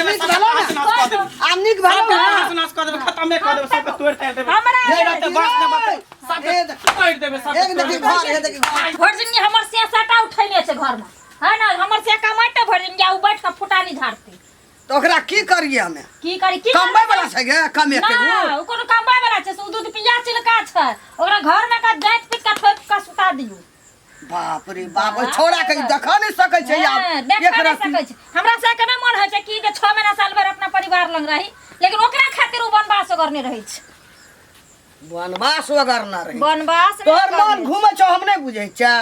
देबै, नीक सबके भेलौ तहस ने? नहस कऽ देबै। आब नीक भेलौ सबके ने? तहस नहस कऽ देबै, खतमे कऽ देबै, सबके तोड़ि ताड़ि देबै। हमरा नहि रहतै, बाँस नहि बचतै, सबके हे देखी। तोड़ि देबै, सबके एक तोड़ि देखी देबै। घर, हे देखी घर। भरि जिंदगी हमर से साटा उठेने छै घरमे है ना, हमर से कमाइते भरि जिंदगी आ उ बैठ के फुटानी झाड़ते। तऽ ओकरा की करिए हमे? की करी, की कमबै करबै? वाला छै गे कमेते ना, उ? उ कोनो कमबै वाला छै से उ दूध पिया चिलका छै। ओकरा घर में का जाइत पीट के ठोक के सुता दियौ। बाप रे बाप, ओहि छौड़ा के देखऽ नहि सकै छै आब। हाँ, देख एक नहि रत्ती। सकै छै। हमरा से के नहि मन होइ छै कि जे 6 महीना साल भरि अपना परिवार लग रही, लेकिन ओकरा खातिर उ वनवास ओगरने रहै छै। वनवास ओगरने रहै। वनवास नहि तोहर मन ओगरने। घूमै छौ, हम नहि बुझै छियै।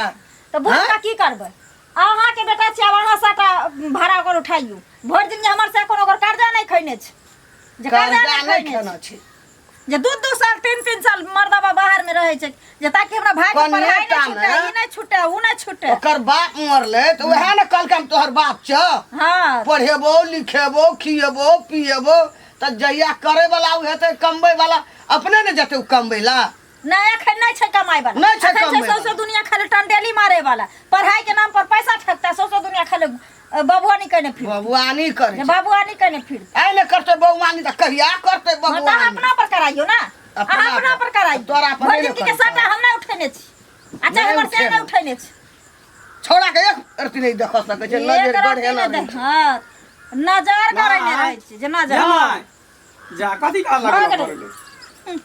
तऽ बुझ हाँ? कऽ की करबै? अहाँके बेटा छै, आब अहाँ सबटा भाड़ा ओकर उठाइयो। भरि दिन जे हमर से कोनो ओकर कर्जा नहि खैने छै, जे कर्जा कर्जा नहि नहि खैने खेना छै। छै। जे 2-2 साल 3-3 साल मर्दबा बाहर में रहै छै, जे ताकि हमरा भाई के कनिए पढ़ाई टा नहि छूटे, ने। ई नहि छूटे, ऊ नहि छूटे। ओकर बाप मरलै तऽ उएह ने कहलकै हम तोहर बाप छौ। हाँ। पढ़ेबो लिखेबो खिएबो पिएबो, तऽ जहिया करे वाला ओ हेतै, कमबै वाला अपने ने जेतै ओ कमबै ला। नहीं, एखन नहीं छै कमाई वाला। नहि छै एखन छै कमाइ वाला। सौंसे दुनिया खाली टंडेली मारे वाला, पढ़ाई के नाम पर पैसा ठकता, सौंसे दुनिया खाली बबुआनी कने फिर। बबुआनी करे छै। बबुआनी कने फिर। आइ नहि करतै बबुआनी तऽ कहिया करतै हाँ, तऽ अहाँ बबुआनी? अपना पर कराइयो ना। अपना अहाँ अपना पर। पर कराइयो। तोरा पर भरि नहि जिंदगी के करतै। सट्टा हम नहि उठेने छी। अच्छा, नहि हमर से नहि उठेने। उठेने छी। छौड़ा के एक रत्ती नहि देख सकै छै, एक नजर रत्ती गढ़े नहि नहि देख- हाँ, नजर गड़ेने नहि। रहै छी, जे नजर। नहि। जा, कथी कहऽ भऽ लगलौ? गेलै। करैले?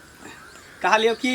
कहलियौ कि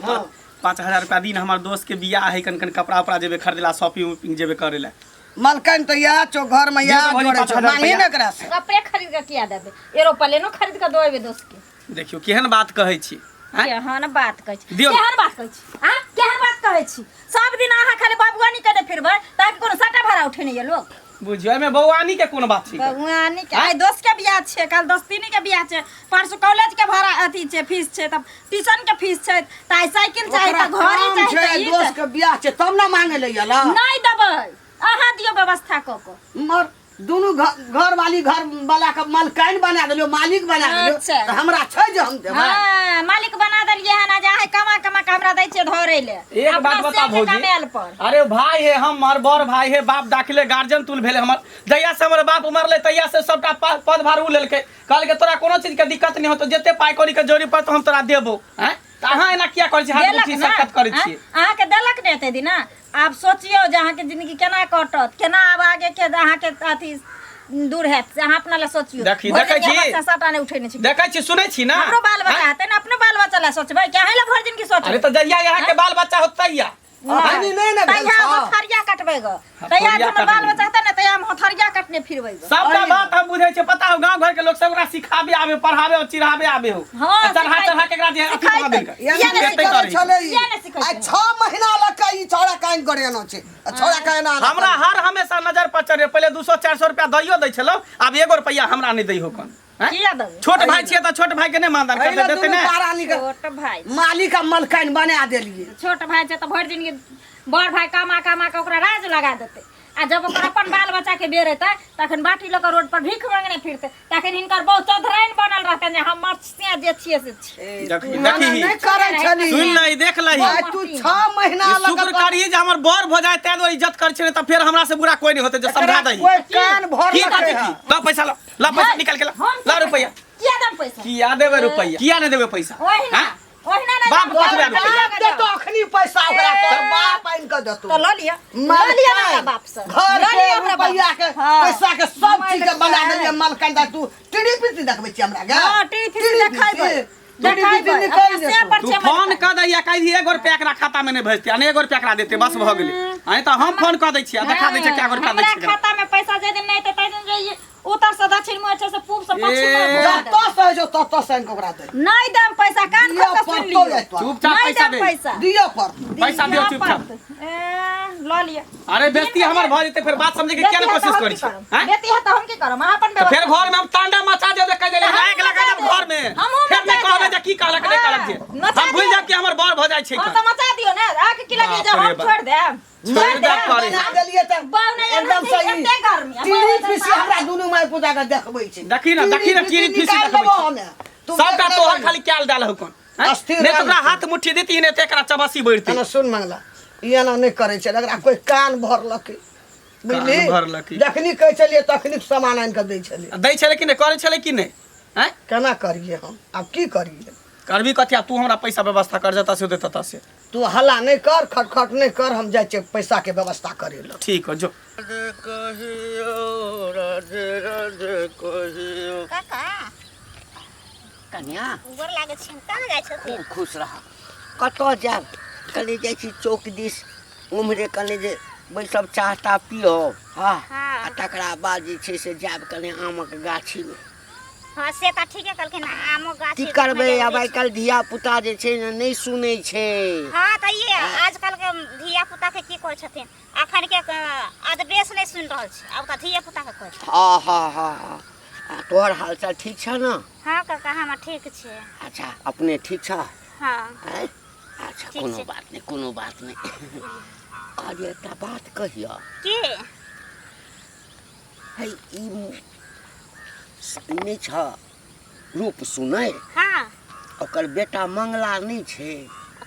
हाँ। 5000 रुपया दिन, हमर दोस्त के बियाह है, कन कन कपड़ा उपड़ा जेबे खरीदला, शॉपिंग उपिंग जेबे करे ला। मलकन तऽ इएह छौ, घर में इएह दे दो जोड़ै छौ, 5000 मांगही रुपया। ने एकरा से। कपड़े खरीद के किया देबै? एरोप्लेनो खरीद के देबै दोस्त के। देखियौ केहन बात कहै छी, आँय? केहन बात कहै छी? दियौ। केहन बात कहै छी? आँ, केहन बात कहै छी? सब दिन अहाँ खाली बबुआनी केने फिरबै ताकि कोनो सटा भाड़ा उठेने ये लोग। बुझियौ, एहिमे बौआनी के कोन बात छै? बौआनी के आइ दोस्त के बियाह छै, काल दोस्तीनी के बियाह छै, परसू कॉलेज के भाड़ा अथी छै, फीस छै, तब ट्यूशन के फीस छै, तऽ आइ साइकिल चाही, ओकरा तऽ घड़ी काम चाही, छै, तऽ ई दोस्त के बियाह छै तब ने मांगे ले अयला। नहि देबै, अहाँ दियौ व्यवस्था कऽ कऽ। मर दुनू घर वाली घर वाला के मलकाइन बना देलियो, मालिक बना देलियो। अच्छा। तऽ हमरा छै जे हम देबै? हाँ, मालिक बना देलियै हन, आ जे अहाँ कमा कमा के हमरा दै छियै धरै ले। एक बात अपना बता से के भौजी। कमायल पर। अरे भाई है हमर, बड़ भाई है, बाप दाखिले गार्जियन तुल भेले हमर। जहिया से हमर बाप मरले तहिया से सबटा पदभार उ लेलकै। कहलकै तोरा कोनो चीज के दिक्कत नहि होतो, जते पाइ कौड़ी के जरूरी पड़तो हम तोरा देबो। आँय, तऽ अहाँ एना किया करै छी? हाथ देलक मुट्ठी ना? सरकत करै आँय? छियै। अहाँके देलक ने एते दिना? आब सोचियौ जे अहाँके जिंदगी केना कटत, केना आब आगे के अहाँके अथी दूर हैत, से अहाँ अपना लए सोचियौ। देखी, भरि देखै जिंदगी छी? हमर सटा नहि उठेने छी। देखै छी, सुनै छी ना? हमरो बाल बच्चा आँय? हेतै ने, अपनो बाल बच्चा लए सोचबै कि अहीं लए भरि जिंदगी सोचबै? अरे तऽ जहिया अहाँके बाल बच्चा होत तहिया। अखनी नहि ने भेल तहिया छौ। हथरिया कटबै ग, तहिया हथौड़िया हमर बाल कटबै। बच्चा हेतै ने तहिया हम हथरिया कटने फिरबै ग। सबटा अरे। बात हम बुझै छियै, पता हो गांव घर के लोग सब ओकरा सिखाबे आबे, पढ़ाबे और चिढ़ाबे आबे हो। हाँ, आ चढ़ा सिखाइ- चढ़ा के एकरा जे अथी सिखाइ बना देलकै। किया नहि एते सिखै करै छै। छलै ई। किया नहि सिखै आइ छै? 6 महीना लग के ई छौड़ा काइन गरेना छै, आ छौड़ा काइन आना हमरा हर हमेशा नजर पर चढ़े, पहिले 200-400 रुपया दैयो दै छलौ, आब एगो रुपया हमरा नहि दै हो कन। हैं? किया देबै? छोट भाई छियै तऽ छोट भाई के नहि मानदान एहि करतै, लए देतै दुनू नहि? प्राणी के छोट भाई मालिक आ मलकाइन बना देलियै। छोट भाई छै तऽ भरि जिंदगी बड़ भाई कमा कमा के ओकरा राज लगा देतै, आ जब ओकर अपन बाल बच्चा के बेर एतै तखन बाटी लऽ कऽ रोड पर भीख मांगने फिरतै, तखन हिनकर बहुत चौधराइन बनल रहतनि जे हमर से जे छियै से छियै। देखी, तू एना देखी। नहि करै छली। सुन ले, ई देख लही। आइ तू 6 महीना ई लग शुक्र करी जे हमर बर भऽ जाय, ताहि दुआरे इज्जत करै छै, नहि तऽ फेर हमरा से बुरा कोई नहि होतै जे समझा दही। कोई कान भर की कहै की? ल पैसा ल, ल पैसा निकाल के ल, हम ल रुपैया। किया देम पैसा? किया देबै रुपैया? किया नहि देबै पैसा? ओहिना हैं? ओहिना नहि बाप देम। कतबे रुपैया? बाप देतो अखनी पैसा ओकरा, तोर बाप आनि कऽ देतो। तऽ लऽ लिअ, लऽ लिअ ने हमरा बाप से, घर लऽ के लिअ हमरा बाप। रुपैया के हाँ। पैसा के सब चीज के बना देलियै मलकाइन। दा तू टीडी पीसी देखबै छी हमरा गे? हाँ, टीडी पीसी देखेबै। टीडी पीसी देखेबै। निकालि अपना से देतौ। पर तू छै फोन मलकाइन। कऽ दैया, कहि एगो रुपया एकरा खाता में नहि भेजतै आ नहि एगो रुपया एकरा देतै, बस भऽ गेलै। आ नहि तऽ हम फोन कऽ दै छियै आ देखा दै छियै कए गो रुपया दै हमरा छियै। खाता में पैसा जे दिन नहि एतै ताहि दिन जे ई उत्तर से दक्षिण मुँह छै से पूब से पश्चिम ए। मुँह घुमा देबै। जतऽ से होइ छौ ततऽ से आनि कऽ ओकरा दे। नहि देम पैसा, कान दिअ खोल कऽ सुनि पड़तौ लियौ। जाय तोरा। चुपचाप नहि पैसा देम दे। पैसा। दिअ पड़तौ। पैसा दियौ दिअ चुपचाप। पड़तौ। ए, लऽ लिअ। अरे बेइज्जती हमर भऽ जेतै फेर, बात समझे के किया नहि कोशिश करै छी? आँय? बेटी है तऽ हम की करब? अहाँ अपन तऽ फेर व्यवस्था घर में हम तांडा मचा देबै, कहि देले तऽ आगि लगा देब हमहूँ घर में। हमहूँ फेर नहि मचा कहबै देब। जे की कहलक नहि कहलक जे। हाँ, मचा हम भूलि देब। जायब कि हमर बर भऽ जाइ छै। हाँ तऽ मचा दियौ ने, आके की लगे जे बाप रे हम बाप। छोड़ि देब? छोड़ि देब करे। बना देलियै तऽ बाउ नहि एकदम एते सही। गर्मी। आ टीवी बाउ एते पीसी हमरा दुनू माय पुता के देखबै छै। देखी ने, देखी ने, टीवी पीसी निकालि देखबै देबो छै। हमे। तू सबटा देखने तोहर रही। खाली क्याल डाल हो कोन? हैं? अस्थिर नहि तऽ रहल ओकरा छै। हाथ मुट्ठी देती नहि तऽ एकरा चबसी बढ़तै। एना सुन मंगला, ई एना नहि करै छै, एकरा कोई कान भरलकै। बुझली कान भरलक ई। जखनी कहै छलियै तखनी सामान आनि कऽ दै छलियै आ दै छलै कि नहि करै छलै कि नहि आँय केना करियै हम आब की करियै करबी कथी आब तू हमरा पैसा व्यवस्था कर जता से देता से तू हल्ला नहि कर खटखट नहि कर हम जाइ छियै पैसाके व्यवस्था करै लए ठीक हो जो काका कन्या गोर लागै छी कहाँ जाइ छथिन खूब खुश रह कतऽ जायब कनि जाइ छी चौक दिस उम्हरे कनि जे बैसब चाह ताह पियब हँ हँ। आ तकरा बाद जे छै से जायब कनि आमक गाछीमे हँ से तऽ ठीके कहलखिन आमो गाछ की करबै आब आइ काल्हि धिया पुता जे छै ने नहि सुनै छै हँ तऽ ई आजकल के धिया पुता के की कहै छथिन अखन के अदबेस नहि सुनि रहल छै आब तऽ धिया पुता के कहै छै हँ हँ हँ हँ आ तोहर हालचाल ठीक छह ने हँ काका हमर ठीक छै अच्छा अपने ठीक छह हँ आँय? अच्छा ठीक कोनो छै। बात नहि कोनो बात नहि कहलियै एकटा बात कहिअ की है ई नहि छह रूप सुनै हँ ओकर बेटा मंगला नहि छै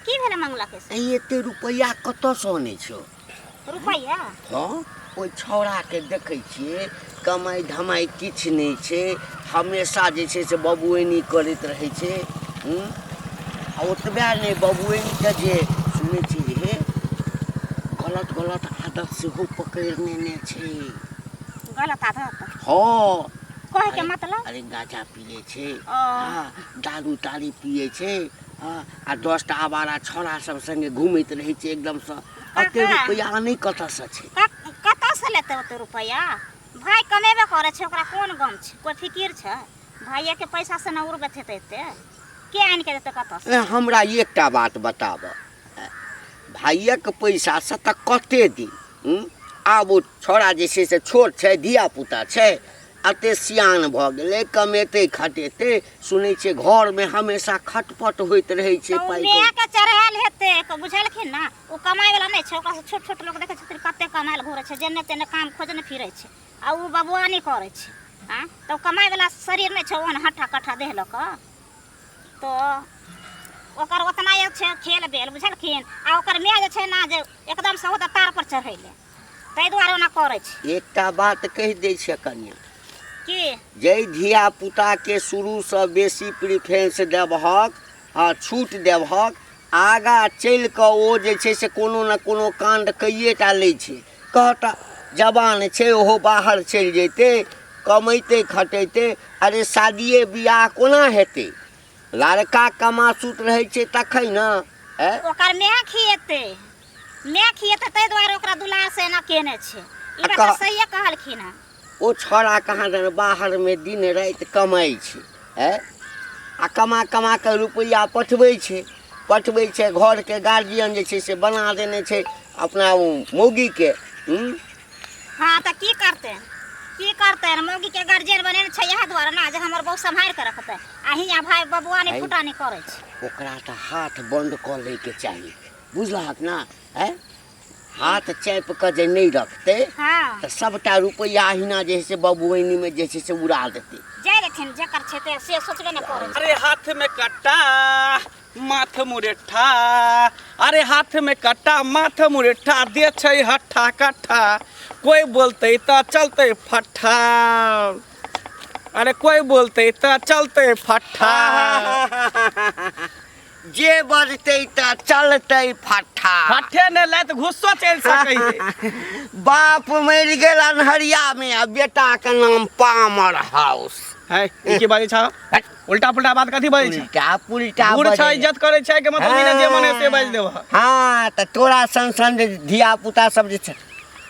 की भेलै मंगला के से ऐ एते रुपैआ कतऽसँ अनै छौ रुपैआ हँ ओहि छौड़ाके देखै छियै कमाइ धमाइ किछु नहि छै हमेशा जे छै से बबुआनी करैत रहै छै हूँ आ ओतबे नहि बबुआनीके जे सुनै छी जे हे गलत गलत आदत सेहो पकड़ि नेने छै गलत आदत हँ कहै के मतलब अरे गाँजा पियै छै ओ। हँ दारू तारी पियै छै हँ आ 10टा आवारा छौड़ा सब संगे घुमैत रहै छै एकदमसँ एते काका। रुपैआ नहि कतऽसँ छै कतऽसँ लेतै ओते रुपैआ भाय कमेबे करै छै ओकरा कोन गम छै कोइ फिकिर छै भाइएके पैसासँ ने उड़बैत हेतै एते के आनि के देतै कतऽसँ ए, हमरा एकटा बात बताब भाइयक पैसासँ तऽ कते दिन हूँ? आब ओ छौड़ा जे छै से छोट छै धियापुता छै एते सियान भऽ गेलै कमेतै खटेतै सुनै छियै घरमे हमेशा खटपट होइत रहै छै तऽ ओ पाइ मायके चढ़ायल हेतै तऽ बुझलखिन ने ओ कमाइ वाला नहि छै ओकरासँ छोट छोट लोक देखै छथिन कते कमायल घुरै छै जेने तेने काम खोजने फिरै छै आ ओ बबुआनी करै छै आँ तऽ ओ कमाइ वाला शरीर नहि छै ओहन हट्ठा कट्ठा देह लऽ कऽ तऽ ओकर ओतना एक छै खेल बेल बुझलखिन आ ओकर माय जे छै ने जे एकदमसँ ओ तऽ तार पर चढ़ैले ताहि दुआरे ओना करै छै एकटा बात कहि दै छियै कनिया की जाहि धियापुताके शुरूसँ बेसी प्रिफरेंस देबहक हँ छूट देबहक आगाँ चलि कऽ ओ जे छै से कोनो ने कोनो काण्ड कैए टा लै छै कहत जवान छै ओहो बाहर चलि जैतै कमैतै खटेतै अरे शादिए बियाह कोना हेतै लड़का कमासुत रहै छै तखन ने आँय ओकर माय खिएतै माय खिएतै ताहि दुआरे ओकरा दुलार से एना केने छै ई आ बात कह- सहिए कहलखिन हँ ओ छौड़ा कहाँ दन बाहरमे दिन राति कमाइ छै आँय आ कमा कमा कऽ रुपैआ पठबै छै पठबै छै घरके गार्जियन जे छै से बना देने छै अपना ओ मौगीके हूँ हँ तऽ की करतै की करतै मौगीके गार्जियन बनेने छै इएह दुआरे ने जे हमर बहु सम्हारि कऽ रखतै आ हियाँ भाय बबुआ नहि फुटा नहि करै छै ओकरा तऽ हाथ बन्द कऽ लैके चाही बुझलहक ने आँय हाथ चापि कऽ जे नहि रखतै हँ तऽ सबटा रुपैआ अहिना जे है से बबुआनीमे जे छै से उड़ा देतै जाय रहथिन जकर छै ते से सोचबे नहि करै छै अरे हाथ में कट्टा माथ मुरेठा अरे हाथ में कट्टा माथ मुरेठा दे छै हट्ठा कट्ठा कोई बोलते तऽ चलते फट्ठा अरे कोई बोलते तऽ चलते फट्ठा जे बजतै तऽ चलतै फट्ठा फट्ठे नहि लाइत घुस्सो चलि सकै है बाप मरि गेल अन्हरियामे आ बेटाके नाम पामर हाउस है ई की बाजै छह उल्टा पुल्टा बात कथी बाजै छह उल्टा पुल्टा बूढ़ छह बजै। इज्जत करै छै के मतलब ई नहि जे मन है से बाजि देबह हँ तऽ तोरा सन सन जे धिया पुता सब जे छै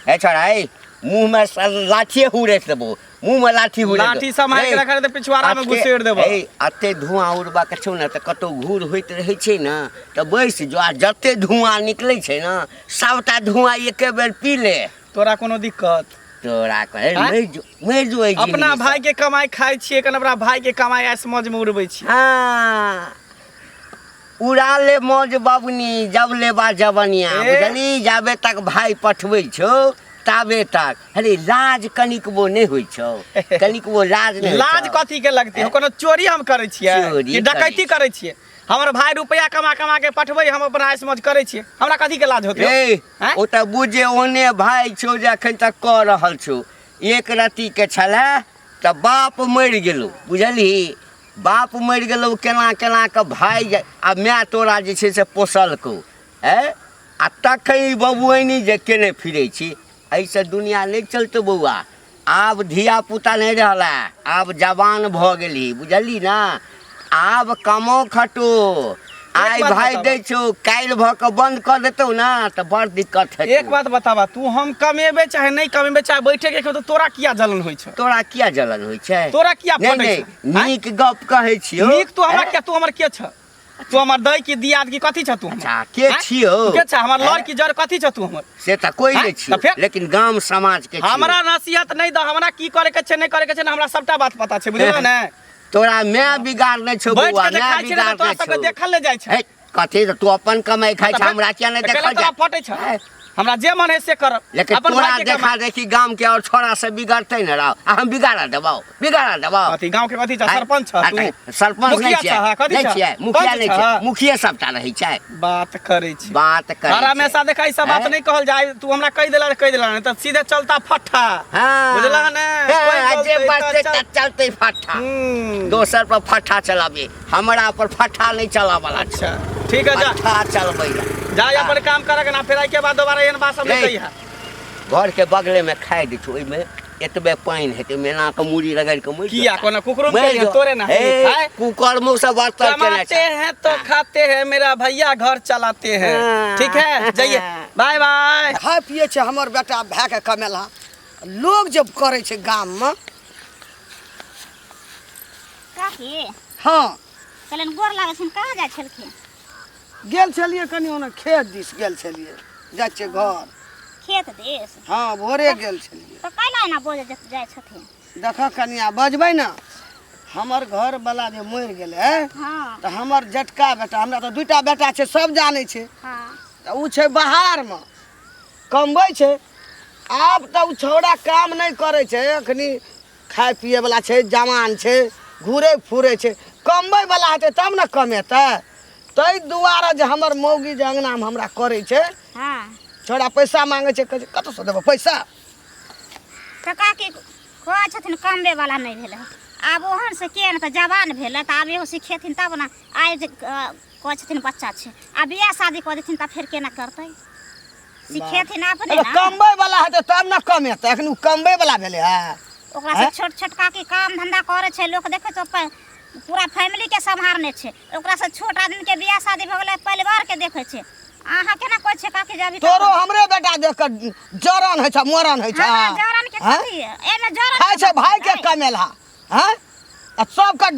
हे छोड़ा हे मुँहमे लाठिए हुरैत देबो मुँहमे लाठी हुरैत लाठी सम्हारि के रखा तऽ पिछुआरा मे घुसेड़ देबह हे अते धुआं उड़बा के छौ ने तऽ कतौ घूर होइत रहै छै ने तऽ बैस जो आ जते धुआं निकलै छै ने सबटा धुआं एके बेर पी ले तोरा कोनो दिक्कत तोरा कहे आँय? मरि जो मरि जो एहि अपना जिंदगीसँ। भाई के कमाई खाइ छियै कन अपना भाई के कमाई ऐस मौज में उड़बै छियै हाँ उड़ा ले मौज बबनी जब लेबा जबनिया ए? बुझली जाबे तक भाई पठबै छौ ताबे तक अरे लाज कनिकबो नहि होइ छौ कनिकबो लाज नहि होइ लाज छौ। कथी के लगती हो कोनो चोरी हम करै छियै चोरी कि डकैती करै करै छियै हमर भाई रुपया कमा कमा के पठबै हम अपना ऐश मौज करै छियै हमरा कथी के लाज होतै ए आँय? ओ तऽ बुझे ओहने भाय छौ जे एखन तक कऽ रहल छौ एक रत्ती के छलै तऽ बाप मरि गेलौ बुझलही बाप मरि गेलौ केना केना कऽ भाय जे आ माय तोरा जे छै से पोसलकौ ऐ आ तखन ई बबुआइनी जे केने फिरै छी एहिसँ दुनिया नहि चलतौ बौआ आब धियापुता नहि रहला आब जवान भऽ गेलही बुझलही ने आब कमाउ खटो आइ बात भाय बताबऽ। दै छौ काल्हि भऽ कऽ बन्द कऽ देतौ ने तऽ बड़ दिक्कत हेतौ एक बात बताबा तू हम कमेबे चाहे नहीं कमेबे चाहे बैठे के खेबै तऽ तोरा किया जलन होइ छौ तोरा किया जलन होइ छै तोरा किया नहि फटै नहि छौ? आँय? नीक गप कहै छियौ नीक तू हमरा ऐं? किया तू हमर के छ तू हमर दै की दियाद की कथी छ तू हमर? अच्छा के आँय? छियौ तू के छ हमर ऐं? लड़ की जड़ कथी छ तू हमर से तऽ कोइ आँय? नहि छियौ तऽ फेर? लेकिन गाम समाज के छियौ हमरा नसीहत नहीं दह हमरा की करे के छै नहीं करे के छै ने हमरा सबटा बात पता छै बुझलो ने तोरा माय बिगाड़ने छौ बैठ बौआ के जे माय खाइ छै ने तऽ तोरा बिगाड़ने सबके छौ देखल नहि जाइ छै हे कथी तऽ तू अपन कमाइ खाइ तऽ छ फेर- हमरा किया नहि तऽ देखल कैला तोरा जाय फटै छ हे, हमरा जे मन है से करब लेकिन अपन तोरा भाई के देखा कमा देखी गाम के और छोरा से बिगड़तै ने राव आ हम बिगाड़ा देबौ बिगाड़ा देबौ अथी गांव के कथी छ सरपंच छ तू सरपंच नहि मुखिया छ, छियै हाँ, कथी नहि छ? छियै मुखिया पंच नहि छ, छियै हाँ। मुखिये सबटा रहै छै बात करै छी बात करै हर छै। हमेशा देखा ई सब बात हैं? नहीं कहल जाय तू हमरा कहि देला कहि देला नहीं तऽ सीधे चलता फट्ठा हाँ बुझला ने हाँ, कोइ आ जे बोलतै बचतै तऽ तऽ चलतै फट्ठा हम्म, दोसर पर फट्ठा चलाबी हमरा पर फट्ठा नहीं चलावला छै अच्छा ठीक है जा फट्ठा चलबै ला जा अपन काम करक ना फेर के बाद दोबारा एहन बात सब नहीं नहीं। कहिहा घर के बगले में खाइ दै छौ ओहिमे एतबे पानि हेतै ओहिमे एना कऽ मूड़ी रगड़ि कऽ मरि किया जेतै। कोनो कुकरो मरि के जो। तोरे ना हे, आय? कुकर मुँह से बर्तन केने कमाते छै हैं तो खाते हैं मेरा भैया घर चलाते हैं हाँ। ठीक है जाइए बाय बाय खाइ पियै छै हमर बेटा भायके कमेलहा लोग जे करै छै गाममे काकी हँ कहलनि गोर लागै छनि कहाँ जाइ छलखिन गेल छलियै कनि ओना खेत दिस गेल छलियै जाइ छियै घर खेत दिस हँ भोरे गेल छलियै तऽ कैला एना बजै जाइ छथिन देखऽ कनिया बजबै ने हमर घरवला जे मरि गेलै हँ तऽ हमर जेठका बेटा हमरा तऽ दूटा बेटा छै सब जानै छै हँ तऽ ओ छै बाहरमे कमबै छै आब तऽ ओ छौड़ा काम नहि करै छै एखनी खाय पियैवला छै जवान छै घुरै फुरै छै कमबैवला हेतै तब ने कमेतै ताहि दुआरे जे हमर मौगी जे अङ्गनामे हमरा करै छै हँ छौड़ा पैसा मांगै छै कहै छै कतऽसँ देबौ पैसा तऽ काकी कहै छथिन कमबैवला नहि भेलै आब ओहन से किया ने तऽ जवान भेलै तऽ आब इहो सिखेथिन तब ने आइ जे कहै छथिन बच्चा छै आ बियाह शादी कऽ देथिन तऽ फेर केना करतै सिखेथिन अपने अरे ने कमबै वाला हेतै तब ने कमेतै एखन ओ कमबै वाला भेलै हँ ओकरा से छोट छोट काकी काम धंधा करै छै लोक देखै छै पूरा फैमिली के सम्हारने छै ओकरा से छोट आदमी के बियाह शादी भऽ गेलै परिवार के देखै छै अहाँ केना कहै छियै काकी जे अभी तक- तोरो हमरे बेटा देख कऽ जरन होइ छै मरन होइ छै हमरा जरन के हँ? कथी एमे जरन खाइ छै भाय के कमेलहा हँ आ सबके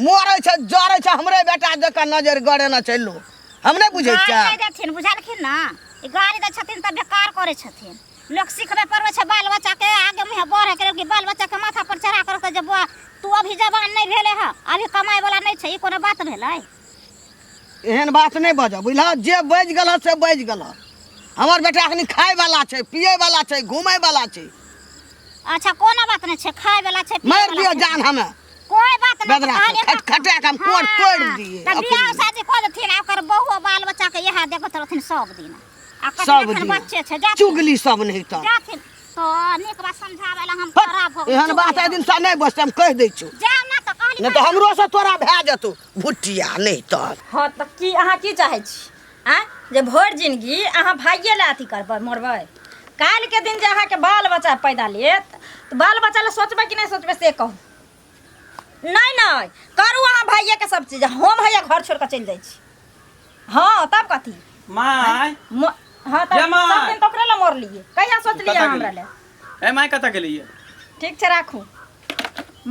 मरै छै जरै छै हमरे बेटा देख कऽ नजर गड़ेने छै लोक हम नहि बुझै गारि छियै नहि देथिन बुझलखिन ने ई गारि दै छथिन तऽ बेकार करै छथिन लोक सिखबै पढ़बै छै बाल बच्चाके आगे मुँहे बढ़ैके लेल कि बाल बच्चाके माथा पर चढ़ा कऽ रखतै जे बौआ तू अभी जवान नहि भेलै हँ अभी कमाइ वाला नहि छै ई कोनो बात भेलै एहन बात नहि बजह बुझलह जे बाजि गेलह से बाजि गेलह हमर बेटा एखनी खायवला छै पियैवला छै घुमैवला छै अच्छा कोनो बात नहि छै खाय वाला छै पियै मारि वाला दिअ छै। जान हमे कोई बात नहीं बेदरा कहलियै के खट खटा के हम कोर तोड़ि दियै तऽ अपने। बियाह शादी कऽ देथिन आ ओकर बहु आ बाल बच्चा के इएह देखैत रहथिन सब दिन आ कथी सब एखन दिन। बच्चे छै जाथिन चुगली सब नहि तऽ जाथिन तऽ नीक बात समझाबै लए हम खराब भऽ एहन बात एहि दिनसँ नहि बजतै हम कहि दै छियौ जाउ ना तऽ कहली नहि तऽ हमरोसँ तोरा भए जेतौ भुटिया नहि तऽ हँ तऽ की अहाँ की चाहै छी आँय जे भरि जिनगी अहाँ भाइये लए अथी करबै मरबै काल्हिके दिन जे अहाँके बाल बच्चा पैदा लेत तऽ बाल बच्चा लए सोचबै कि नहि सोचबै से कहू नहि नहि करू अहाँ भाइयेके सब चीज हम हैया घर छोड़ि कऽ चलि जाइ छी हँ तब कथी माय हँ तब ये माय। सब दिन तऽ ओकरे लए मरलियै कहिया सोचलियै कतऽ अहाँ हमरा गेली? लए ए माय कतऽ गेलियै ठीक छै राखू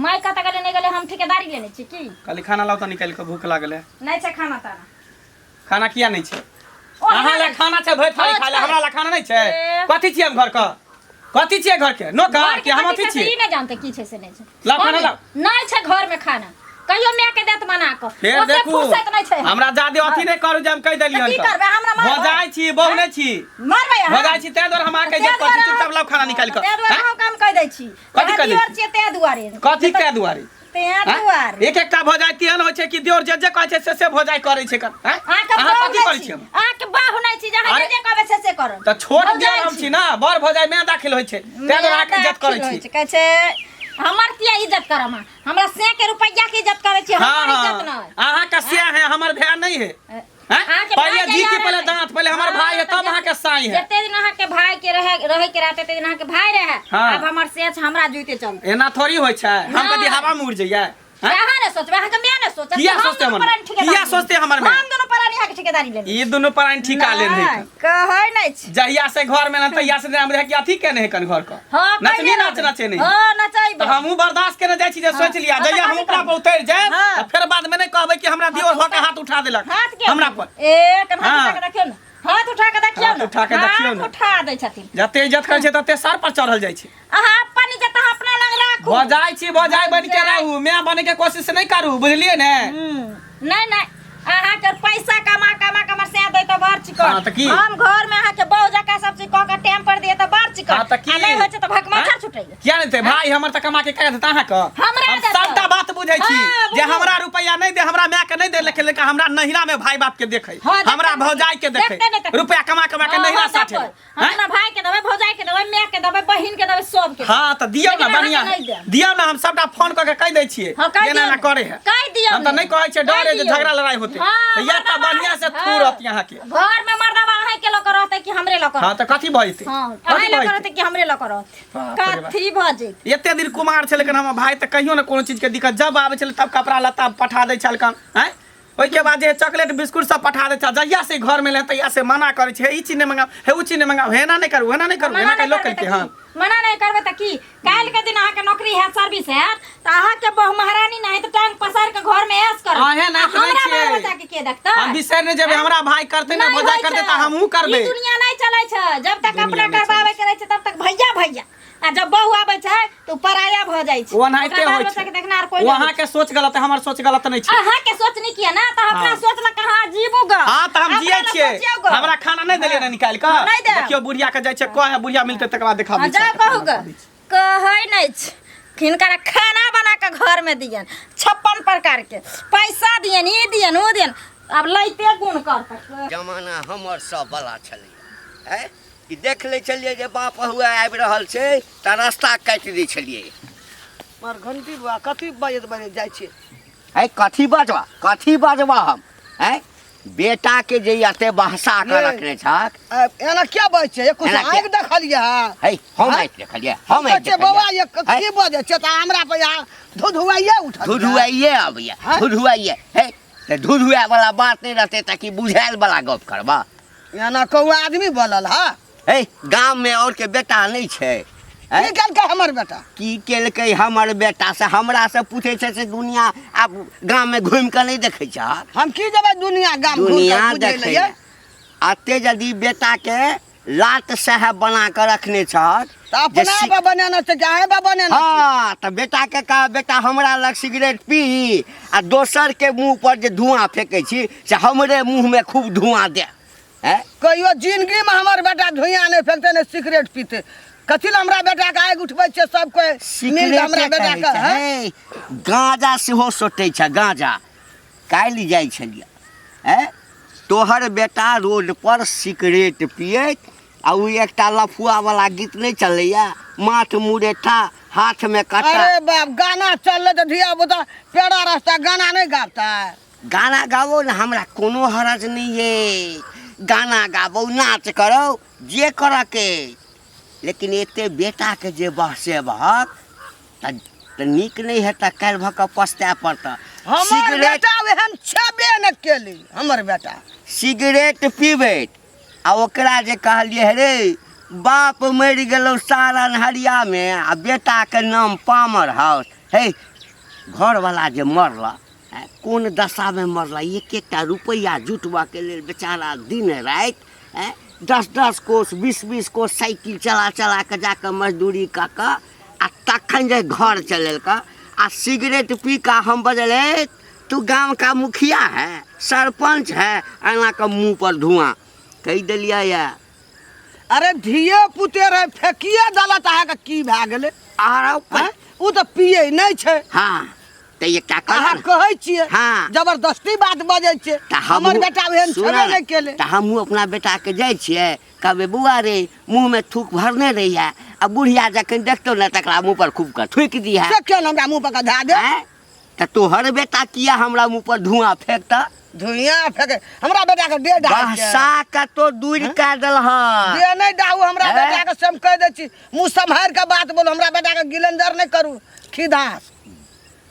माय कतऽ गेलै नहि गेलै हम ठेकेदारी लेने छी की कहली खाना लाउ तऽ निकालि कऽ भूख लागल है नहि छै खाना ताना खाना किया नहीं छै ओ अहाँ लए खाना छै भरि थारी हाँ, खाय लए छै। हमरा लए खाना नहीं छै ए। कथी छियै हम घर के कथी छियै घर के नौकर घर कि के हम कथी अथी छै से छियै ई नहि जानते की छै से नहि छै लाउ खाना लाउ। नहि छै घर में खाना कहियो माय के देत बना कऽ फेर ओते देखू फुर्सत नहि छै हमरा जादे अथी नहि करू जे हम कहि देलियै तऽ की करबै? हमरा मारबै? भऽ जाइ छी बहु नहि छी मारबै अहाँ भऽ जाइ छी ताहि दुआरे हम अहाँके ताहि इज्जत करै छी दुआरे चुपचाप लाउ खाना निकालि कऽ ताहि दुआरे हैं? हम काम कहि दै छी कथी अहाँ कहि दै दिअर छी? छियै ताहि दुआरे कथी के दुआरे तें दुआरे एक एकटा भौजाइ तेहन होइ छै कि देवर जे जे कहै छै से से भौजाइ करै छै कन आँय? अहाँके अहाँ बाहु कथी नहि करै छी छी हम अहाँके बाहु नहि छी जे अहाँ अरे- जे जे कहबै से से करब तऽ छोट भौजाइ देवर हम छी ना बड़ भौजाइ मैं दाखिल होइ छै तें दुआरे अहाँके इज्जत करै होइ छी छै कहै छै हमर किया इज्जत करब अहाँ हमरा से के रुपैया के इज्जत करै छी हाँ हमर हाँ इज्जत नहि अहाँके से है हमर भाय नहीं है हैं? अहाँके पहले भाई जी की जहिया पहले रहै। दांत पहले हमर हाँ, भाई है तऽ तब अहाँके साई है जते दिन अहाँके भाई के रहे रहे के रहते दिन अहाँके भाई रहे हाँ। आब हमर से छै, हमरा जुइते चलते एना थोड़ी होइ छै हम नहि। कथी हवा में उड़ जइयै हैं? अहाँ ने सोचबै अहाँके माय ने सोचत किया हम सोचतै दुनू हमर प्राणी ठिकेदारी किया सोचतै हमर माय? हम दुनू प्राणी अहाँके ठिकेदारी लेबै ई दुनू प्राणी ठीका लेन है नहि, कहै नहि छी जहिया से घर में तहिया से हम रहे कि अथी केने है कन घर का हाँ नचनी कहिने नाच रहबै। नचे नहीं हाँ नचैबै तऽ हमहूँ बर्दाश्त केने जाइ छी जे सोचि लिया हाँ, तऽ जहिया हम कथी उपरा करबै? पर उतरि जायब हाँ। तऽ फेर बाद में नहि कहबै कि हमरा दियोर भऽ के हाथ उठा देलक हाथ के हमरा पर ए कन हाथ हाँ। उठा के देखियौ ने हाथ उठा के देखियौ हाथ ने उठा के देखियौ हाथ ने। उठा दै छथिन जते इज्जत करै छै तते सर पर चढ़ल जाइ छै अहाँ अपन इज्जत अहाँ अपना लग राखू भऽ जाइ छी भऽ बनि के रहू माय बने के कोशिश नहि करू बुझलियै ने नहीं नहीं अहाँके पैसा कमा कमा कमा से दै तऽ बड़ चिकन हाँ, तऽ की? हम घर में अहाँके बहु जकाँ सब चीज कऽ के टाइम पर दिए तऽ बड़ चिकन हाँ, तऽ की? आ नहि होइ छै तऽ भगमाछर आँय? छुटैया किया नहि देतै भाई हमर तऽ कमा के कह देता अहाँके हमरा हम देतै। सबटा बात बुझै छी हाँ, जे बुझू। हमरा रुपैआ नहि दे हमरा माय के नहि दे लेकिन लेकिन हमरा नहिरा में भाई बाप के देखै हाँ, देखतै हमरा नहि। भौजाई के देखै देखतै नहि तऽ- रुपैआ कमा कमा के हाँ, नहिरा हाँ, साठे देबै। हम आँय? अपना भाई के देबै भौजाई के देबै माय के देबै बहिन के देबै सब के हाँ तऽ दियौ लेकिन ने बढ़िया अहाँके नहि देब। दियौ ने हम सबटा फोन कऽ के कहि दै छियै हाँ, कहि एना दियौ एना ने। करे है कहि दियौ हम तऽ ने। नहि कहै छियै डर है जे कहि दियौ। झगड़ा लड़ाई होतै हाँ, तऽ इएह तऽ मर्दाबा बढ़िया से हाँ। थूरत अहाँके घर में मर्दाबा अहीं के लऽ के रहतै कि हमरे लऽ के हाँ तऽ कथी भऽ जेतै हाँ कथी अहीं लऽ भऽ के जेतै रहतै कि हमरे लऽ के रहतै बाप रे बाप। कथी भऽ जेतै एते दिन कुमार छै लेकिन हमर भाई तऽ कहियो ने कोनो चीजके दिक्कत जब आबै छलै तब कपड़ा लत्ता पठा दै छलखन आँय ओहिके बाद जे चॉकलेट बिस्कुट सब पठा दै छल जहिया से घर में एलै तहिया से मना करै छै हे ई चीज नहि मंगाउ हे ओ चीज नहि मंगाउ हे एना नहि करू एना नहि करू मना एना नहि कहि लोक करबै केलकै तऽ हँ की? मना नहि करबै तऽ की काल्हि के दिन अहाँके नौकरी हैत सर्विस हैत तऽ अहाँके बहु महारानी नहि तऽ टांग पसारि के घर में ऐश करत अहें नहि आ सुनै हमरा छियै। बाल बच्चा के के देखतै हम बिसरि नहि जेबै हमरा भाई करतै ने नहि भौजाई होइ करतै छै। तऽ हमहूँ करबै ई दुनिया नहि चलै छै जब तक दुनिया अपना नहि करबाबै के रहै छै तब तक भैया भैया आ जब बहु आबै छै तऽ उ पराया भऽ जाइ छै ओ एनाहिते ओकरा बाल होइ बच्चा छै के देखनाहार कोइ ओ नहि होइ अहाँके सोच गलत है हमर सोच गलत नहि छै। छै अहाँके सोच नीक यऽ ने तऽ अपना हाँ। सोच लऽ कहाँ जीबू ग हाँ तऽ हम अपना जियै लए छियै सोचियौ ग। हमरा खाना नहि देलियै ने निकालि कऽ नहि देब। देखियौ बुढ़िया के जाइ छै कहे बुढ़िया मिलतै तकर बाद देखाबै हाँ, जाउ कहू ग कहै नहि छै हिनकर खाना बना कऽ घरमे दियन 56 प्रकार के पैसा दियन ई दियन ओ दियन आब लैते गुण करतै जमाना हमर सब वाला छलैया है कि देख लै छलियै जे बाप हुआ आबि रहल छै तऽ रास्ता काटि दै छलियै मार घंटी बा कथी बजैत बजैत जाइ छियै है कथी बजबा कथी बजबा हम है बेटाके जे एते बहसा कऽ रखने छक एना क्या बजै छै कुछ एना किया? आँखि देखलियै हँ है हम हाँ? आँखि देखलियै हम कहै आँखि छियै बौआ देखलियै ये की बजै छै तऽ हमरा पर यहाँ धुधुआइए उठल धुधुआइए अबैया हाँ? धुधुआइए है तऽ धुधुआए वाला बात नहि रहतै तऽ की बुझायल वाला गप करबा एना कहू आदमी बोलल हँ है गाममे और के बेटा नहि छै की केलकै हमर बेटा की केलकै हमर बेटा से हमरा से पूछै छै से दुनिया आब गाममे घुमि कऽ नहि देखै छै हम की जेबै दुनिया गाम घूम दुनिया कऽ बुझै देखै लए अते यदि बेटाके लात साहेब बना कऽ रखने छह तऽ जे अपना पर बनेने छै कि अहें पर बनेने छै हँ तऽ बेटाके कह बेटा हमरा लग सिगरेट पी आ दोसरके मुँह पर जे धुआँ फेकै छी से हमरे मुँहमे खूब धुआँ दे हैं कहियो जिंदगीमे हमर बेटा धुइयाँ नहि फेकतै नहि सिगरेट पीतै कथी लए हमरा बेटाके आगि उठबै छियै सब कोइ मिल कऽ हमरा सिगरेटे कहै बेटाके छै हैं? हे, गाँजा सेहो सोटै छै गाँजा काल्हि जाइ छलियै हैं तोहर बेटा रोड पर सिगरेट पियैत आ ओ एकटा लफुआ वाला गीत नहि चलैया माथ मुरेठा हाथमे काँटा अरे बाप गाना चललै तऽ धिया पुता पेड़ा रास्ता गाना नहि गाबतै गाना गाबो ने हमरा कोनो हरज नहि ये गाना गाबो नाच करो जे करऽ के लेकिन एते बेटाके जे बहसेबहक तऽ नीक नहि हेतऽ काल्हि भऽ कऽ पछताए पड़तऽ हमर सिगरेट बेटा एहन छेबे नहि केली हमर बेटा सिगरेट पीबैत आ ओकरा जे कहलियै हे रे बाप मरि गेलौ सारा अन्हरियामे आ बेटाके नाम पामर हाउस हे घरवला जे मरला कोन दशामे मरला एक एकटा रुपैआ जुटबऽके लेल बेचारा दिन राति 10-10 कोस 20-20 कोस साइकिल चला चला कऽ जाकऽ मजदूरी कऽ कऽ आ तखन जे घर चलेलकै आ सिगरेट पी कऽ हम बजलै तू गाम का मुखिया है सरपंच है एना कऽ मुँह पर धुआं कहि देलियै यऽ अरे धिये पुते रहे फेकिए देलत अहाँके की भए गेलै आरो आँय? ओ तऽ पियै नहि छै हाँ तऽ एकटा कर अहाँ कहै छियै हाँ। जबरदस्ती बात बजै छियै तऽ हमर हमहूँ बेटा एहन सुनऽ छेबे ने, नहि केलै तऽ हमहूँ अपना बेटाके जाइ छियै कहबै बौआ रे मुँहमे थूक भरने रहिए आ बुढ़िया जखन देखतौ ने तकरा मुँह पर खूब कऽ थूकि दिहे से किया ने हमरा मुँह पर कऽ धए दे आँय? तऽ तोहर बेटा किया हमरा मुँह पर धुआँ फेकतऽ धुइयाँ फेके हमरा बेटा के डेढ़ डाल छै। बहसा के तो दूर कए देलहक दे नहि डाहू हमरा हैं? बेटा के से हम कहि दै छी मुँह सम्हारि के बात बोलू हमरा बेटा के गिलंजर नहि करू खिधास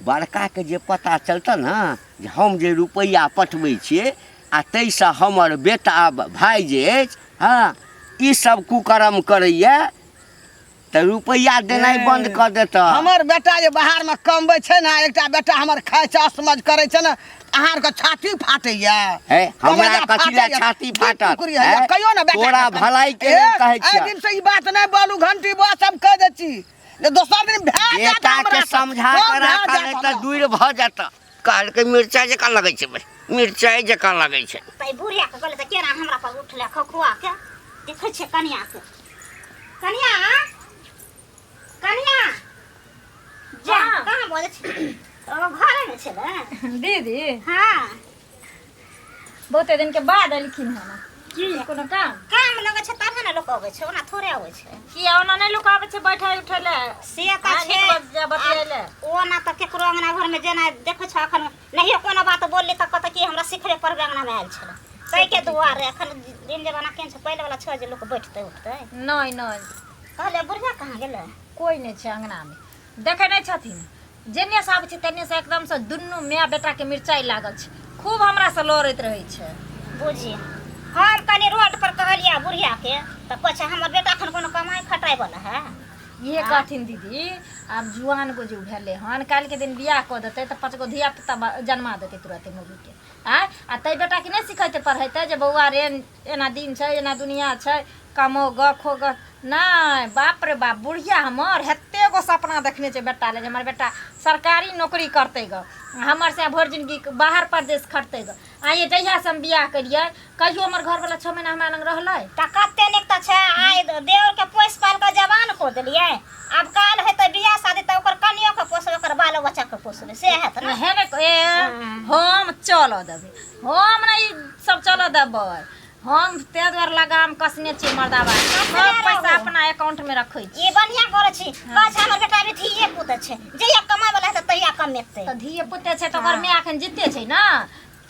बड़काके जे पता चलतऽ ने जे हम जे रुपैआ पठबै छियै आ ताहिसँ हमर बेटा भाय जे अछि हँ ई सब कुकर्म करैए तऽ रुपैआ देनाइ बन्द कऽ देतऽ हमर बेटा जे बाहर में कमबै छै ने एकटा बेटा हमर खाइ छै असमझ करै छै ने अहाँ आरके छाती फाटैया हे, हमरा कलेजा कथी लए फाटैया, छाती दू फाटत, टुकड़ी होइया। हे? कहियो ने बेटा तोरा के भलाई के लेल ए, कहै एहि छियह। दिन से ई बात नहि बोलू घंटी बस हम कहि दै छी जे दोसर दिन भए जायत बेटा हमरा के से, समझा सब के भए राखऽ जायत नहि तऽ हमरा से। दूर भऽ जेतऽ कहलकै मिरचाइ जकाँ लगै छै बे मिरचाइ जकाँ लगै छै तऽ ई बुढ़िया के कहले तऽ केना हमरा पर उठले खखुआ के देखै छियै कनिया के कनिया कनिया जा हाँ। कहाँ बजै छी ओ घरे मे छलै दीदी हाँ बहुते दिन के बाद एलखिन हन की कोनो काम काम लगै छै तब ने लोक अबै छै ओना थोड़े अबै छै किया ओना नहि लोक आबै छै बैठे उठे ले से तऽ आ, छै नीक बजा बतियाइले। ओना तऽ केकरो अंगना घरमे जेना देखै छौ एखन नहियो कोनो बात बोलली तऽ कहतै कि हमरा सिखबे पढ़बे अंगनामे आयल छलै ताहिके दुआरे एखन दिन जमाना केहन छै पहिले वला छै जे लोक बैठतै उठतै नहि नहि कहलियै बुढ़िया कहाँ गेलै कोइ नहि छै अंगनामे देखै नहि छथिन जेने से आबै छै तेने से एकदमसँ दुनू माय बेटाके मिरचाइ लागल छै खूब हमरासँ लड़ैत रहै छै बुझी हम कनि रोड पर कहलियै बुढ़ियाके तऽ कहै छै हमर बेटा एखन कोनो कमाइ खटाइ वला है इहे कहथिन दीदी आब जुआन गो जे भेलै हन काल्हिके दिन बियाह कऽ देतै तऽ पाँच गो धिया पुता जन्मा देतै तुरते मौगीके आँय आ ताहि बेटाके नहि सिखेतै पढ़ेतै जे बौआ रे एना दिन छै एना दुनिया छै कमो ग खो ग नहि बाप रे बाप बुढ़िया हमर हेते गो सपना देखने छै बेटा ले जे हमर बेटा सरकारी नौकरी करतै ग हमर से भरि जिनगी बाहर परदेश खटतै ग आइए जहियासँ हम बियाह केलियै कहियो हमर घरवला 6 महीना हमरा लग रहलै तऽ कते नीक तऽ छै आइ देवर के पोसि पालि कऽ जवान कऽ देलियै आब काल्हि हेतै बियाह शादी तऽ ओकर कनियो के पोसबै ओकर बालो बच्चा के पोसबै से हेत ने हे ने ए हम चलऽ देबै हम नहि ई सब चलऽ देबै हम ताहि दुआरे लगाम कसने छी मर्दाबा सब पैसा अपना अकाउंट में रखै छी ई बढ़िया करै छी कहै छै हमर बेटा अभी धिये पुत छै जहिया कमाइ वाला हेतै तहिया कमेतै तऽ धिये पुते छै तऽ ओकर माय एखन जिते छै ने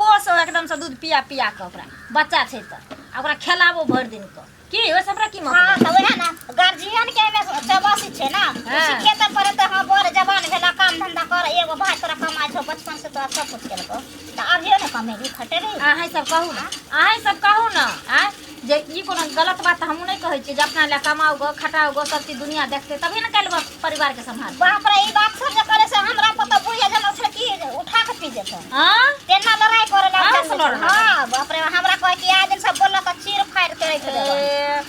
पोसो एकदम से दूध पिया पिया कऽ ओकरा बच्चा छै तऽ आ ओकरा खेलाबो भरि दिन कऽ की ओहिसँ हमरा की हाँ मतलब तऽ वएह ने गार्जियन के एहिमे चौबसी छै ने हाँ। सिखेतै पढ़ेतै हाँ बड़ जवान भेला काम धंधा कर एगो भाय तोरा कमाइ छौ बचपन से तोरा सब कुछ केलकौ तऽ अभियो ने कमेबी खटेबी अहाँ सब कहू ने अहाँ सब कहू ने आँय जे ई कोनो गलत बात तऽ हमहूँ नहि कहै छियै जे अपना लए कमाउ गो खटाउ गो सब चीज दुनिया देखतै तभी ने काल्हि परिवारके सम्हार बाप रे ई बात सब जे करे से हमरा पता बुढ़िया जन उठल की उठा के पी जेतै हाँ तेना लड़ाई करे हाँ, लग से लड़ाई। हां बाप रे हमरा कहे कि आइ दिन सब बोलल त चीर फाड़ के रख देबै ए,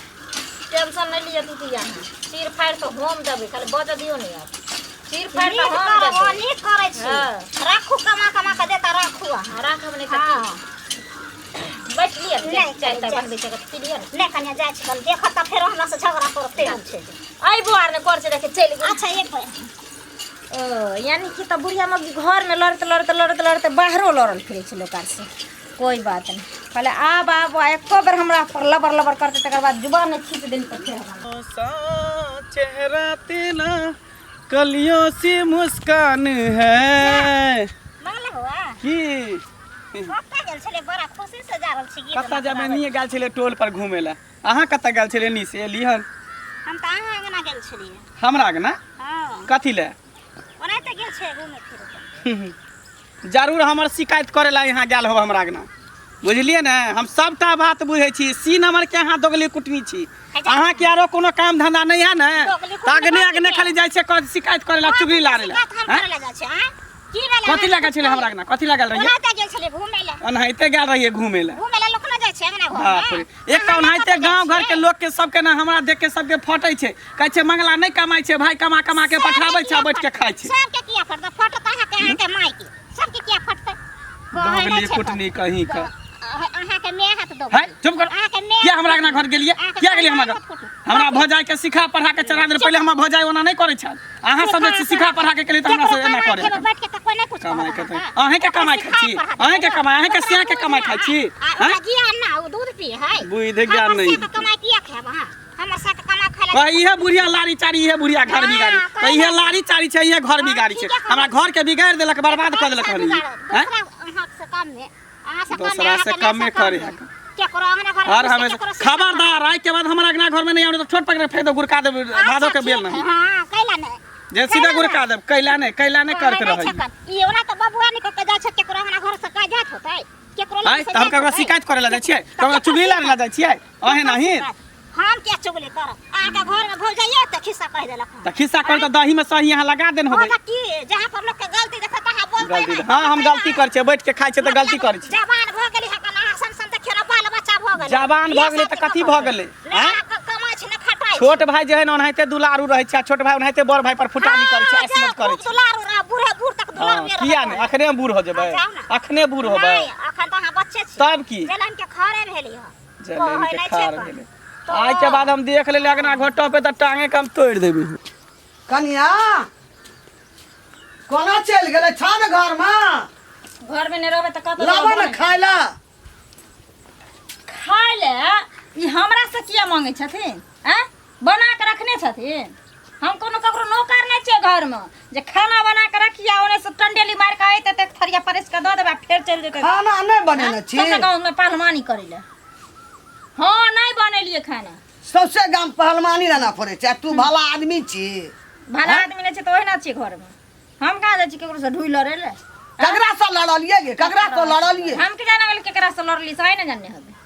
टेंशन नहीं लिअ दीदी अहाँ चीर फाड़ तो हम देबै खाली बजऽ दियौ ने आब चीर फाड़ नीक तऽ हम करब देबै नीक करै छी हाँ। राखू कमा कमा के देता राखू अहाँ हाँ, राखब नहि तऽ हाँ की बैठ लिअ नहि, चाय ताय जाय। बनबै छै तऽ पी लिअ ने नहि कनिया जाइ छी कन देखत तऽ फेरो हमरा से झगड़ा करते हम छै जे। अयबो आर नहि कर छै देखे चलि गेल अच्छा एक बेर ओ यानी कि तऽ बुढ़िया मौगी घरमे लड़ैत लड़ैत लड़ैत लड़ैत बाहरो लड़ल फिरै छै लोक आर से कोइ बात नहि कहले आब आब आ एको बेर हमरा पर लबर लबर करतै तकर बाद जुबान नहि खींच देली तऽ फेर हमरा सा चेहरा तेरा कलियों सी मुस्कान है मंगला हुआ की कतऽ गेल छलै बड़ा खुशी से जा रहल छी गीत कतऽ जाबे गाबै। नहीं गेल छलै टोल पर घूमे ला अहाँ कतऽ गेल छलियै नी से एली हन हम तऽ अहाँ अंगना गेल छलियै हमरा अंगना हँ कथी लए ओनाहिते गेल छै घूमे फिरे जरूर हमर शिकायत करे ला यहाँ गेल हो हमरा अंगना बुझलियै ने हम सबटा बात बुझै छी सी नंबर के अहाँ दोगली कुटनी छी अहाँके आरो कोनो काम धंधा नहीं है ने दोगली तऽ अगने कुटनी अगने खाली जाइ छै शिकायत करे ला चुगली लारे ला शिकायत हम आँय? करे ला जाइ छै आँय की भेलै कथी लागल छलै हमरा अंगना कथी लागल रहियै ओनाहिते गेल छलियै घूमे लए ओनाहिते गेल रहियै घूमे लए घूमे लए लोक न जाइ छै अंगना घर बाप रे एक तऽ ओनाहिते गाँव घर के लोक के सबके ने हमरा देख के सबके फटै छै कहै छै मंगला नहि कमाइ छै भाय कमा कमा के पठाबै छै आ बैठ के खाइ छै सबके किया फटतै फटत अहाँके अहाँके माय के सबके किया फटतै कहै नहि दोगली छै कुटनी कहीं के पर। अहाँके my हाथ दो है चुप कर अहाँके my किया हमरा अंगना घर गेलियै अहाँके किया गेलियै हमरा my घर हाथ कुटू। हमरा भौजाई के सिखा पढ़ा के चढ़ा देल पहिले हमर भौजाई ओना नहि करै छल अहाँ सब जे सिखा पढ़ा के केलियै तऽ हमरा से एना करे खेबै बैठ के तऽ कोइ नहि कुछ कमाइ के अहींके कमाइ खाइ छी अहींके कमाइ अहींके सिया के कमाइ खाइ छी हैं ज्ञान ना ओ दूध पी है बुद्धि ज्ञान नहीं। के कमाइ किया खायब अहाँ हमर साथ कमा खाय कह इहे बुढ़िया लारी चारी इहे बुढ़िया घर बिगाड़ी हाँ, तऽ इहे लारी चारी छै इहे घर बिगाड़ी छै ठीके कहलहुँ। हमरा घर के बिगाड़ि देलक बर्बाद कऽ देलक हन ई। हैं दूसरा अहाँ से कम में अहाँ से कम में दोसरा से अहाँके कम में माय से करे कम है। में। केकरो अंगना घर हर हमेशा खबरदार आइ के बाद हमरा अंगना घर में नहीं आउने तऽ छोट पकड़ फेंक दो गुड़का देब भादो के बेल नहीं हां कैला नहीं जे सीधा गुड़का देब कैला नहीं कैला नहीं करते रहै ई ओना तऽ बबुआ निकल के जाइ छै केकरो अंगना घर से कह जात होतै केकरो आइ तऽ हम ककरो शिकायत करे ला जाइ छियै ककरो चुगली लारे ला जाइ छियै अहे नहीं हम क्या चुगली करब अहाँके घर में भौजाइया तऽ खिस्सा कहि देलक हन। तऽ खिस्सा कर तऽ दही में सही यहाँ लगा देन हँ होबै तऽ की जहाँ पर लोक के गलती देखत तहाँ बोलतै गलती नहि। हाँ हम गलती करै छियै बैठ के खाइ छियै तऽ गलती करै छियै जवान भऽ गेली हकन अहाँ सन सन देखियौ ने बाल बच्चा भऽ गेलै जवान भऽ गेलै तऽ कथी भऽ गेलै नहि आँय? अहाँ कमाइ छी ने खटाइ छी। छोट भाई जे है ने ओनाहिते दुलारू रहै छै आ छोट भाई ओनाहिते बड़ भाई पर फुटानी करै छै हाँ, ऐस मत करै खूब छै दुलारू रह बूढ़े बूढ़ तक हाँ, दुलारू किया नहि अखने हम बूढ़ हो जेबै हाँ, जाउ ने। अखने बूढ़ होबै नहि अखन तऽ अहाँ बच्चे छी तब की जलन के खरे भेली हँ जलन कहै के नहि छै खार कन। भेलै आइ के बाद हम देख लेली अगना घोटो पे तऽ टांगे के हम तोड़ि देबी कनिया कोना चलि गेलै छह ने घरमे घर में नहीं रहबै तऽ कतऽ लाबऽ ने रहबै? खाय लए खाय ले ई हमरा से किया मांगै छथिन आँय बना के रखने छथिन हम कोनो ककरो नौकर नहि छियै घरमे जे खाना बना के रखिए ओने से टंडेली मारि के अयतै तऽ एक थरिया परसि के दऽ देबै आ फेर चलि जेतै खाना नहि बनेने छी सभटा गाँवमे पहलवानी करै लए हँ नहि बनेलियै खाना सौंसे गाम पहलवानी रहना पड़ै छै आ तू भला आदमी छी भला आदमी नहि छै तऽ ओहिना छियै घरमे हम कहाँ जाइ छी ककरो से ढुइ लड़ै लए ककरा से लड़लियै गे ककरा से लड़लियै हम की जाने गेल केकरा से लड़ली से ने जानने हबे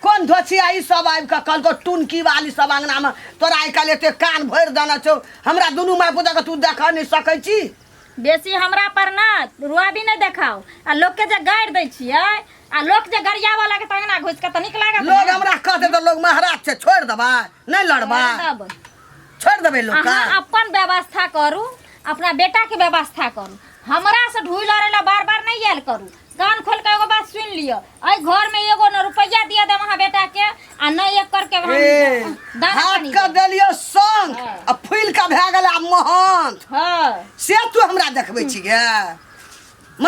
कोन धोछिया ई सब आबि कऽ कहलको टुनकी वाली सब अंगना में तोरा आइ काल्हि एते कान भरि देने छौ हमरा दुनू माय पुता के तू देखऽ नहि सकै छी बेसी हमरा पर ना रुआबी नहि देखाओ आ लोक के जे गारि दै छियै आ लोक जे गरियाबऽ लागत अंगना घुसि कऽ तऽ नीक लागत लोग हमरा कहते तऽ लोग महाराज छै छोड़ि देबै नहि लड़बै तब छोड़ि देबै लोक अहाँ अपन व्यवस्था करू अपना बेटाके व्यवस्था करू हमरा से ढुइ लड़ै ला बार बार नहीं आयल करू कान खोल के एगो बात सुन लिअ एहि घर में एगो न रुपैया दिया देब अहाँ बेटा के आ न एक करके हम ए, दाना हाथ पानी के देब। देलियो शंख हाँ। आ फूलि के भए गेल आब महंत हाँ से तू हमरा देखबै छी गे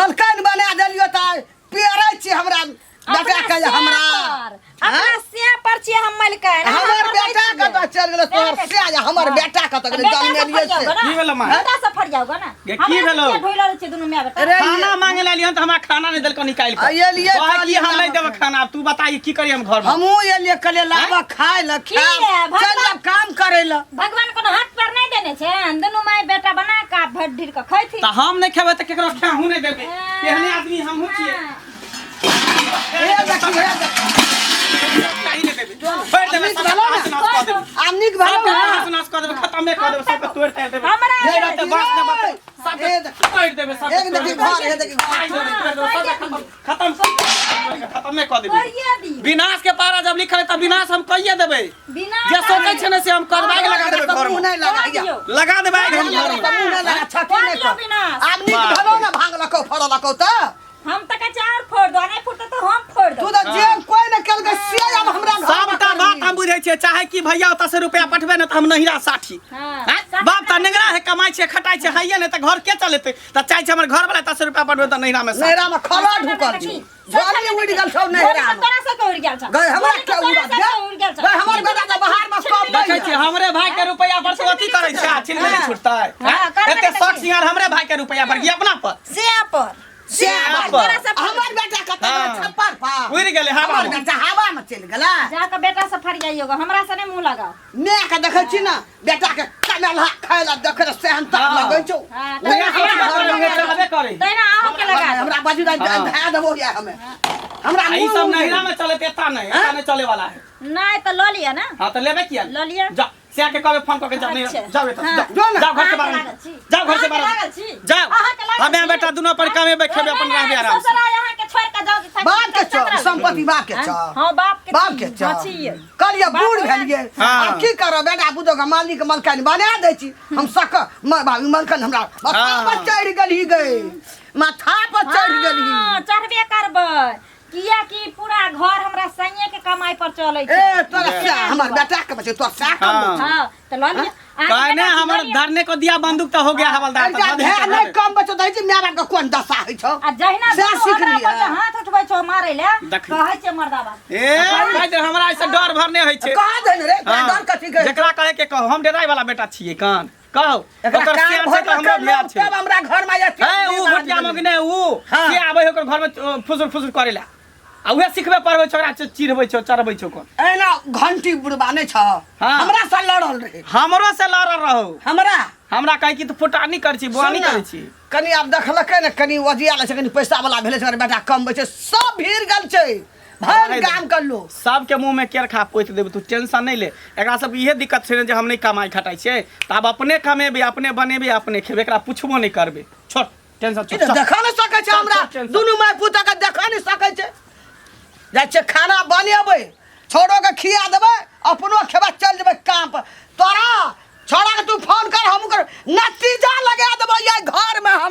मलकाइन बना देलियो तऽ पेरै छी हमरा बेटा अपना के हमरा से पर, अपना से पर छियै हम मलिकाइन अहाँ हमर पर नहि बेटा छियै। कतऽ चलि गेलै तोहर से आ हमर बेटा कतऽ गेलै बेटा से जनमेलियै फरियाउ से गो ना। की भेलौ माँ? बेटा से फरियाउ गो ना। गे, की हमरा भेलौ? से किया ढोलल छियै दुनू माय बेटा? अरे खाना मांगे ला लियन तऽ हमरा खाना नहीं देलको निकालि आ, के एलियै कहै कि कहलियै हम नहीं लाबऽ देबै खाना आब तू बताइए की करी हम घर में हमहूँ एलियै कहलियै लाबऽ खाय लए की रे, भगवान- चल जाब काम करै लए भगवान कोनो हाथ पर नहीं देने छै दुनू माय बेटा बना के भरि ढीर के खैथिन तऽ हम नहीं खेबै तऽ केकरो खेहू नहीं देबै केहने आदमी हमहूँ छियै हे देखी हे देखी कहीं नहीं देबै छोड़ि देबै नीक सबके भेलौ ने? तहस नहस कऽ देबै आब नीक भेलौ सबके ने तहस नहस कऽ देबै खतमे कऽ देबै सबके तोड़ि ताड़ि देबै हमरा नहि रहतै बाँस नहि बचतै सबके हे देखी तोड़ि देबै सबके एक देखी घर हे देखी घर तोड़ि देबै, तोड़ि देबै, सबके खतम खतम खतमे कऽ देबै करिए दी विनाश के पारा जब लिखल है तब विनाश हम कहिए देबै बिना जे सोचै छै ने से हम करबै आगि लगा देबै घर मुँह में नहि लगाइया दियौ। लगा देबै आगि हम घर में मुँह नहि लगा छठी नहि दियौ कर विनाश। आब नीक भेलौ ने भांग लकौ फड़लकौ तऽ हम तऽ कहै छियै आओर फोड़ दो नहि फुटतै तऽ हम फोड़ तू दो तऽ जे कोई ने केलकै से आब हमरा घर में सबटा बात हम बुझै छियै चाहे कि भैया ओतऽ से रुपया पठबै ने तऽ हम नहिरा साठी हाँ। आँय? बाप तऽ नेंगरा है कमाइ छै खटाइ छै हैये नहि तऽ घर के चलेतै तऽ चाहै छै हमर घर वाला एतऽ से रुपया पठबै तऽ नहिरा मे साठी नैहरा में खला ढुकल छौ जाली उड़ि गेल छौ नैहरा में तोरा से उड़ गेल छौ गई हमरा के उड़ा दे गई हमर बेटा तऽ बाहर में कम देखै छियै हमरे भाई के रुपया पर से अथी करै छै आ छिन नहीं छुटतै हाँ, आँय? करबै एते तऽ शौक की? सिंगार हमरे भाई के रुपया पर की अपना पर से पर से पर। तोरा से हमर बेटा कतऽ गेलै हाँ। छप्पर पर उड़ि गेलै हवा हमर में बेटा हवा में चलि गेलै जाके बेटा से फरियाइयो हमरा से नहीं मुंह लगाओ माय के देखै छी ने बेटा के कमेलहा खाय लए देखै तऽ सेहनता हाँ। लगै छौ हाँ, नहि, हमरा हमरा घर में चाहबे करै तहिना अहूँ के लगा दो। हमरा बाजू दाइ हाँ। धए देबो या हमे हमरा आ ई मुँह सब नहिरा में चलत एता नहीं एता नहीं चले वाला है नहीं तो लऽ लिअ ना हाँ तो लेबे किया लऽ लिअ जा सिया के कहबे फोन कऽ के जाओ नहीं अच्छा। जाओ एतऽ हाँ। जाओ जो ना। जाओ घर से अहाँके बाहर लागल छी। जाओ घर से अहाँके बाहर लागल छी। जाओ अहाँके लागल हमे छी। बेटा दुनू पर कामे बैठेबे अपन रहबे आराम से ससुराल अहाँके छोड़ि कऽ जाउ तऽ बाप के छौ संपत्ति बाप के छौ हाँ बाप के बाप के छी, छौ हाँ छियै। कहलियै बाप बूढ़ होना- भेलियै हाँ। आब की करब बेटा पुतोह के मालिक मलकाइन बना दै छी हम सक मलकाइन हमरा माथा हाँ। पर चढ़ि गेलही गई माथा पर चढ़ि गेलही हाँ, चढ़बे करबै किया कि पूरा घर हमरा सैये के कमाई पर चलै छै। ए तोरा से हमर बेटा के बचे तोरा से कम हाँ। हां त ल लिअ। अहाँके कहने बेटा छी, हमर लऽ लिअ। धरने को दिया बंदूक तो हो गया हवलदार जा तो भे नहीं कम बचो दै छै माय बाप के कोन दशा होइ छौ। आ जहिना से दुनू सीख हमरा लिअ। पर जे हाथ उठबै छौ मारै ले, देखी। कहै छै मर्दाबा। ए भाई जे हमरा ऐसे डर भर नहीं होइ छै। कहाँ देन रे तोरा? हाँ। डर कथी के? जेकरा कहे के कहो, हम डराय वाला बेटा छियै। कान कहो एकरा ओकर कान सियान भरि छै तऽ हमरो के भैया लोग छै। तब हमरा घर में आयल। है उ घोटिया मगने उ हाँ। से आबै है ओकर घर में फुसुर फुसुर करेला आ उहे सिखबे पढ़बै छोकरा चिढ़बै छौ चढ़बै छौ कोन। एना घंटी बुढ़बा नहि छ। हाँ। हमरा से लड़ल रहे। हमरो से लड़ल रहो। हमरा हमरा कहै कि तू फुटानी करै छी, बुआनी सुन ने, करै छी। कनि आब देखलकै ने, कनि ओजिया लै छै, कनि पैसा वाला भेलै छै, बेटा कमबै छै, सब भीड़ गेल छै भरि रहै दे। गाम के लोग। सबके मुंह में केर खा पोति देबै, तू टेंशन नहीं ले। एकरा सब इहे दिक्कत छै ने जे हम नहीं कमाइ खटाइ छियै, तऽ आब अपने कमेबै, अपने बनेबै, अपने खेबै, एकरा पुछबो नहीं करबै। छोड़ टेंशन, छोड़, ई तऽ चल। देखऽ नहि सकै छै चल, हमरा। चल, टेंशन। दुनू माय पुता के देखऽ नहि सकै छै। जाइ छियै खाना बनेबै, छोड़ो के खिया देबै, अपनो खेबै, चलि जेबै काम पर। तोरा छोड़ा के तू फोन कर, हमहूँ कर, नतीजा लगा देबै ये घर में हम।